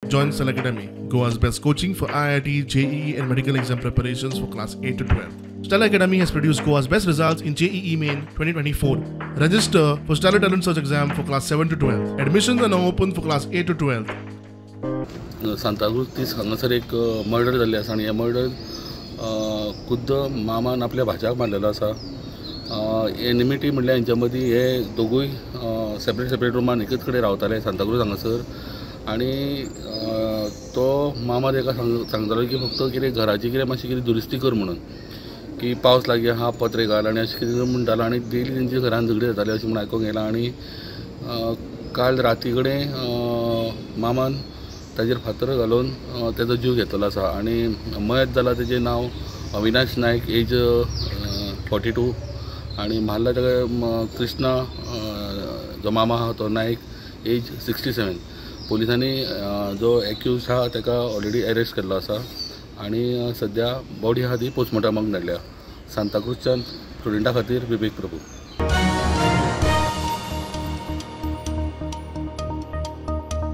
Join Stellar Academy, Goa's best coaching for IIT, JEE and medical exam preparations for class 8 to 12. Stellar Academy has produced Goa's best results in JEE Main 2024. Register for Stellar Talent Search exam for class 7 to 12. Admissions are now open for class 8 to 12. Santacruz 30 हांगासर एक murder जाल्ली आसा आनी हे murder खुद्द मामान आपल्या भाच्याक मारलेलो आसा. एनिमिटी म्हणल्यार हेंच्या मदीं हे दोगूय सेपरेट सेपरेट रुमान एकच कडेन रावताले सांताक्रूज हांगासर आनी तो मामा ताका सांगतालो की फक्त कितें घराची कितें मातशी कितें दुरुस्ती कर म्हणून, की पावस लागीं आहा पत्रे घाल आनी अशें कितें म्हणटालो आनी डेली तेंच्या घरान झगडी जाताली अशें म्हूण आयकूंक येयलां. आनी काल राती कडेन मामान ताजेर फातर घालून ताजो जीव घेतलेलो आसा आनी मयत जाला तेजें नांव अविनाश नायक, एज 42 आनी मारला ताका कृष्णा जो मामा आहा तो नायक, एज 67. पोलिसांनी जो एक्यूज आहा ताका ऑलरेडी अरेस्ट केल्लो आसा आनी सद्या बॉडी आहा ती पोस्टमॉर्टमाक धाडल्या. सांताक्रूजच्यान स्टुडंटा खातीर विवेक प्रभू.